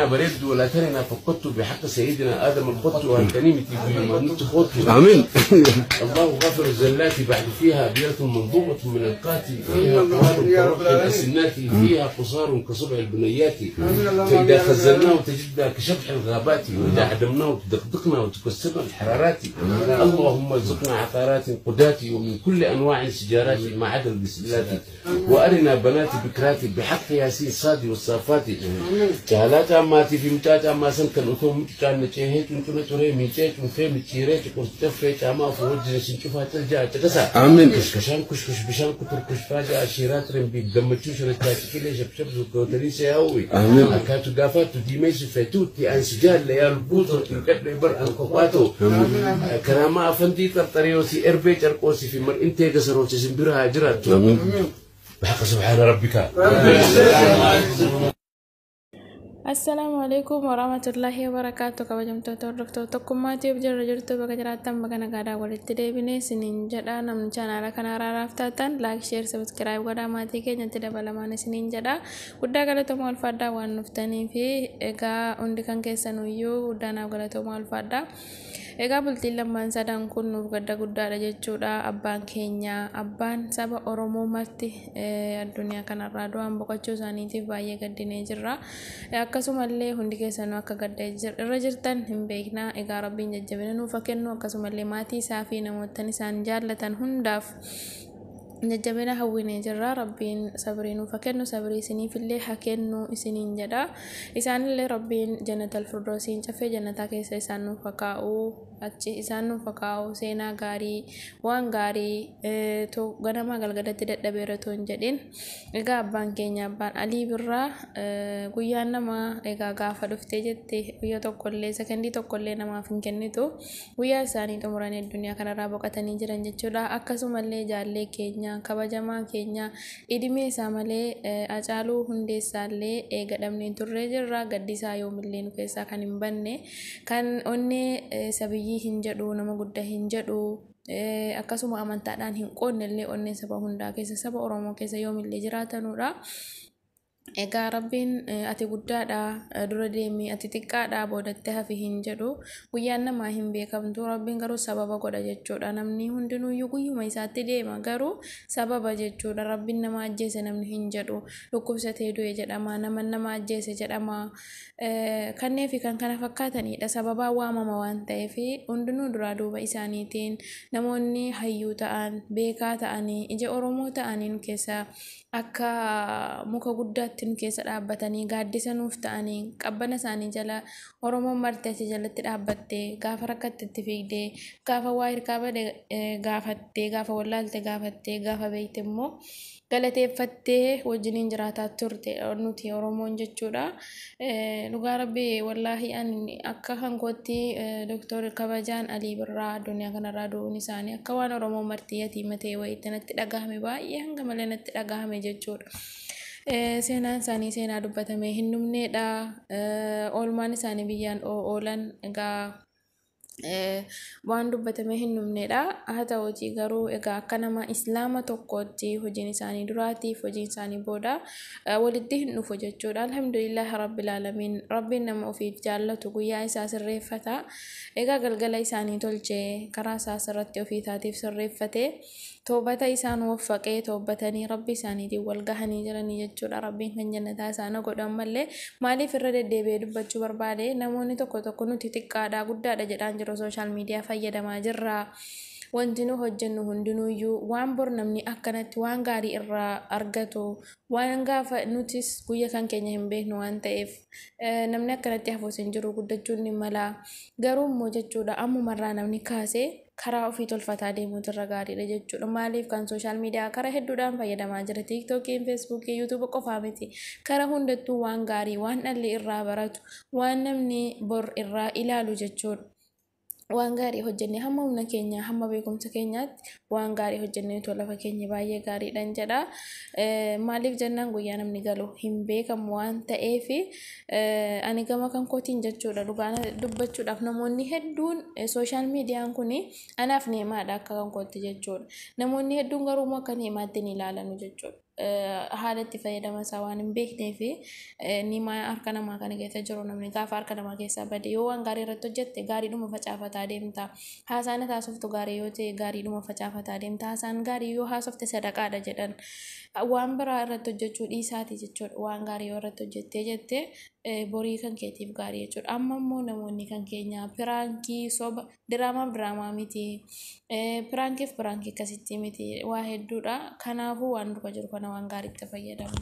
Bareeddu walaa tarinaa fokkottu bixaqi sayidina aadam alqottu halkanimiti guyyuma nutti kottu. Amiin. الله غفر الزلات بعد فيها أبيات منظومة من القات فيها طوال كربح الأسنات فيها قصار كصبع البنيات فإذا خزلناه تجدنا كشبح الغابات وإذا عدمناه تدقدقنا وتكسرنا الحرارات. اللهم ارزقنا عقارات قدات ومن كل أنواع السجارات ما عدا البسلات وأرنا بنات بكرات بحق ياسين صادي والصافات جهالات أماتي في متات أما سنكن أثوم كان نتشيهت ونتنا تري ميتيت ونفهم تشيريت وكنتفيت أما فوجد سنشوفها ترجع تكسر. Amiin. كشكشان كشكش بشان كتر كشفاجة أشيرات رمبي قمتشوش رتاتكيلي شبشب زكوتري سياوي. آمين. أكاتو قافاتو ديميش فاتوتي أنسجال ليال بوتر تنكت بر أنكواتو كراما أفندي طرطريوسي إربي ترقوسي في مر انتي كسروتي سنبرها جراتو. Amiin. بحق سبحان ربك. Assalaamu alaikum warahmatullahi wabarakaatu. Kabajamtoota hordoftoota tokkummaatiif jirra jirtu, bakka jiraattan bakka nagaadhaan walitti deebinee isiniin jedha. Namni chaanaala kana haraaraaf taatan like, share, subscribe godhaa, maatii keenyatti dabalamaan isiniin jedha. Guddaa galatoomaa, ulfaadhaa waan dhuftanii fi egaa hundi kan keessanuyyuu guddaa naaf galatoomaa, ulfaadhaa. Egaa bultiin lammaan sadan kun nuuf gadda guddaadha jechuudha. Abbaan keenya, abbaan saba Oromoo marti addunyaa kanarraa du'aan boqochuu isaaniitiif baay'ee gaddinee jirra. Akkasumallee hundi keessanuu akka gadda irra jirtan hin beekna. Egaa Rabbiin jajjabina nuuf haa kennu. Akkasumallee maatii isaa fi namoota isaan jaallatan hundaaf jajjabina hawwinee jirra. Rabbiin sabrii nuuf haa kennu, sabrii isiniifillee haa kennu isiniin jedha. Isaanillee Rabbiin jannatal firdoosiin cafee jannataa keessa isaan nuuf haa kaa'u, achi isaan nuuf haa kaa'u. Seenaa gaarii, waan gaarii ganamaa galgalatti dadhabeera otoo hin jedhin. Egaa abbaan keenya, abbaan Alii Birraa, guyyaan namaa egaa gaafa dhuftee jette guyyaa tokkollee, sekondii tokkollee namaaf hin kennitu. Guyyaa isaanii xumuranii addunyaa kanarraa boqotanii jiran jechuudha. Akkasumallee jaallee keenya kabajamaa keenya idimee isaa malee Hacaaluu Hundeessaallee eega dhabnee turree jirra. Gaddi isaa yoomillee nu keessaa kan hin banne, kan onnee sabiyyii hin jedhu, nama guddaa hin jedhu, akkasuma amantaadhaan hin qoodne illee, onnee saba hundaa keessa, saba Oromoo keessa yoomillee jiraatanudha. Egaa Rabbiin ati guddaadha dura deemi, ati xiqqaadha boodatti hafi hin jedhu. Guyyaan namaa hin beekamtu, Rabbiin garuu sababa godha jechuudha. Namni hundinuyyuu guyyuma isaatti deema, garuu sababa jechuudha. Rabbiin nama ajjeese namni hin jedhu, dhukkubsatee du'e jedhama, nama ajjeese jedhama. Kannee fi kan kana fakkaatanidha. Sababaa waamama waan ta'eef hundinuu duraa duuba isaaniitiin namoonni hayyuu ta'an, beekaa ta'anii, ija Oromoo ta'anii nu keessa akka muka guddaatti nu keessa dhaabbatanii gaaddisa nuuf ta'anii, qabbana isaanii jala Oromoon marti achi jalatti dhaabbattee, gaafa rakkatte itti fiigdee, gaafa waa hirkaa bade gaafattee, gaafa wallaalte gaafattee, gaafa beekte immoo galateeffattee wajjiniin jiraataa turte nuti Oromoon jechuudha. Dhugaa Rabbi, wallaahi ani akka hankootti Dooktor kabajaan Alii Birraa addunyaa kanarraa du'uun isaanii akka waan Oromoon marti yatiima ta'e wayiitti natti dhagahame, baay'ee hanga malee natti dhagahame jechuudha. Seenaan isaanii seenaa dubbatamee hin dhumneedha. Oolmaan isaanii biyyaan oolan egaa waan dubbatamee hin dhumneedha. Haa ta'uutii garuu egaa akka nama Islaama tokkootti hojiin isaanii duraatiif hojiin isaanii booda walitti hin dhufu jechuudha. Alhamdulillah Rabbil Aalamiin, Rabbiin nama ofiif jaallatu guyyaa isaa sirreeffata. Egaa galgala isaanii tolchee, karaa isaa sirratti ofii isaatiif sirreeffatee, toobata isaan waffaqee, toobatanii Rabbi isaaniitiin wal gahanii jiranii jechuudha. Rabbiin kan jannataa isaan godhu. Ammallee maaliif irra deddeebi'ee dubbachuu barbaade? Namoonni tokko tokko nuti xiqqaadha guddaadha jedhaan jiru, social media fayyadamaa jirra. Wanti nu hojjennu hundinuyyuu waan bor namni akkanatti waan gaarii irraa argatu, waan gaafa nutis guyya kan keenya hin beeknu waan ta'eef, namni akkanatti hafuus hin jiru, guddachuun ni mala. Garuu immoo jechuudha, ammumarraa namni kaasee karaa ofii tolfataa deemuutu irra gaariidha jechuudha. Maaliif kan social media karaa hedduudhaan fayyadamaa jira. TikTokiin, Facebookii, YouTubea qofaa miti. Karaa hundattuu waan gaarii, waan dhalli irraa baratu, waan namni bor irraa ilaalu jechuudha. Waan gaarii hojjennee hamma humna keenya, hamma beekumsa keenyaatti waan gaarii hojjennee otoo lafa keenya baay'ee gaariidhaan jedha. Maaliif jennaan, guyyaa namni galu hin beekamu waan ta'eef, ani gama kan kootiin jechuudha, dhugaa dubbachuudhaaf namoonni hedduun social mediaan kun anaaf neemaadha akka kan kootti jechuudha. Namoonni hedduun garuu immoo akka neemaatti ni ilaalanu jechuudha. Haala itti fayyadama isaa waan hin beeknee fi nima harka namaa kana keessa jiru, namni gaafa harka namaa keessaa bade, yoo waan gaarii irratti hojjette gaariidhuma facaafataa deemta. Haasaan haasoftu gaarii yoo ta'e gaariidhuma facaafataa deemta. Haasaan gaarii yoo haasofte sadaqaadha jedhan. Waan biraa irratti hojjechuu dhiisaati jechuudha. Waan gaarii yoo irratti hojjettee jette borii kan keetiif gaarii jechuudha. Amma immoo namoonni kan keenya piraankii soba, diraamaaf diraamaa miti. Piraankiif piraankii akkasitti miti, waa hedduudha. Kanaafuu waan duka jiru kana waan gaariitti fayyadamu.